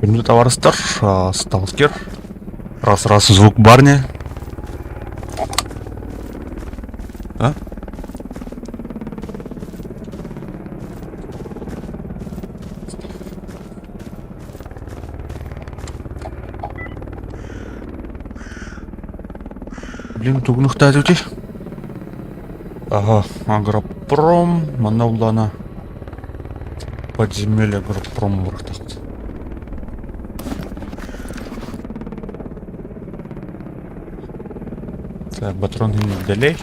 Күндү товарыстар, сталкер. Раз-раз звук барни. А? Блин, тугунухтаатыти. Ага, агропром, манна улана подземелье агропром урахтахт. Так, патрон далей.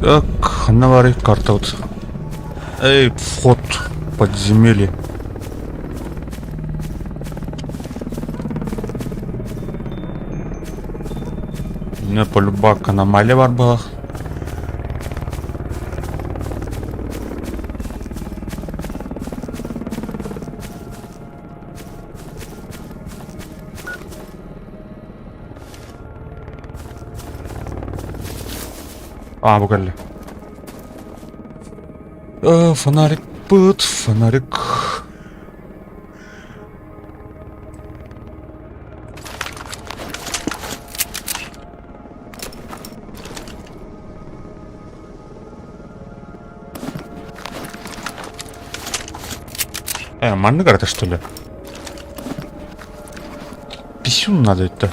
Так, ханна баарый картабыт. Эй, вход подземелье. Не полюбак аномалия бар была. А, бу кэллэ. Фонарик быт, фонарик. Маннык арата что ли? Писюн надо это.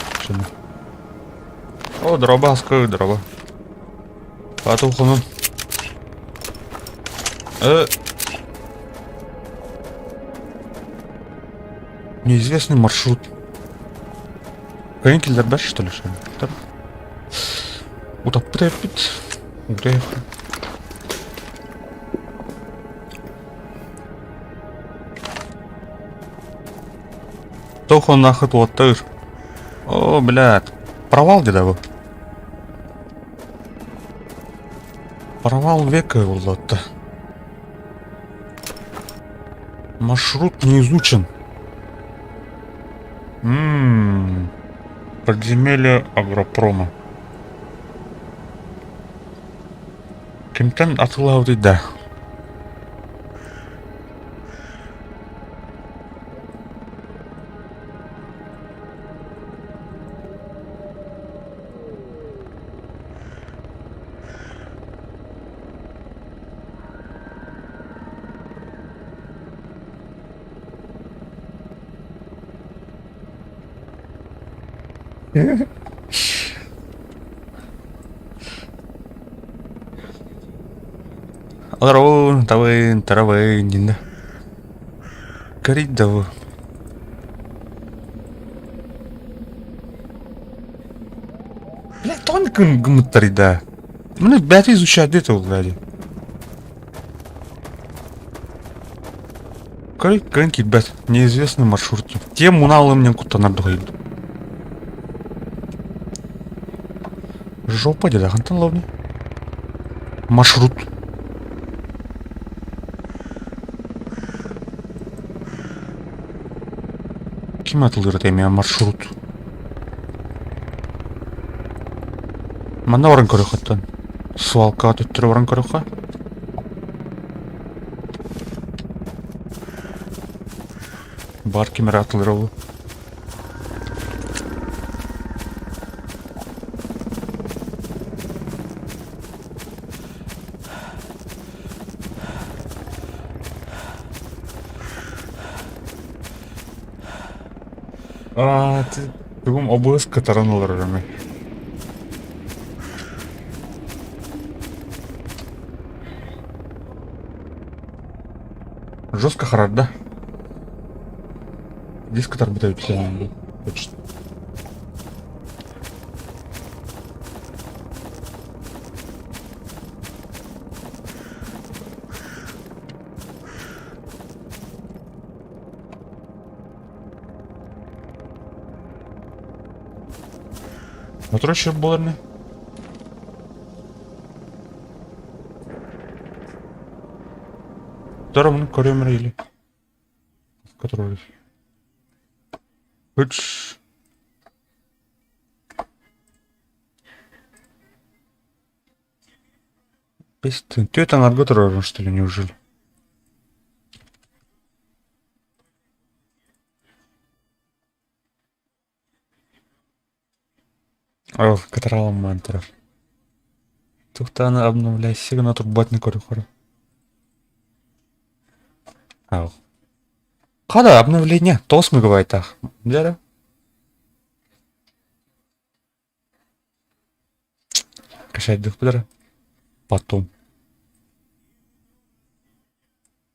О, дроба, скажи, дроба. Атухунун. Э. Неизвестный маршрут. Кэллэр что ли? Утаппыт эппит. Тохон нахыт уоттыр. О, блядь. Провал где бу? Провал века буолла. Маршрут не изучен. Ммм. Подземелье агропрома. Кимтэн атыылаабытый да? Олоробун, табын, тарабын динна. Горит да бу. Бля, тоҕо гыммыттарый да? Маны бэйэтэ изучать это блядь. Көн киирбэт. Неизвестный маршрут. Тем мунаалым диэн куттанар дуһайбыт. Жопа деді хантан ловни? Маршрут. Ким атылыр эмиэ маршрут? Манна баран көрүөххүттэн. Свалкаҕа төттөрү баран көрүөххэ. Бар ким эрэ атылыра ол. Аа, тугум обуос кытаран олорор ами. Жестко харарда. Диск кытарбыта үтүтэн точно. Моторчик буолар ини. Второму көрүөм эрэ или который Үч. Түөрт аҥарга турар что ли неужели? Ол кытаралыммаан турар. Туохтааны обновляйся гына турбат не көрү Ау. Хада обновление тоҕус мегабайтаах. Дьэ Качайдык Потом.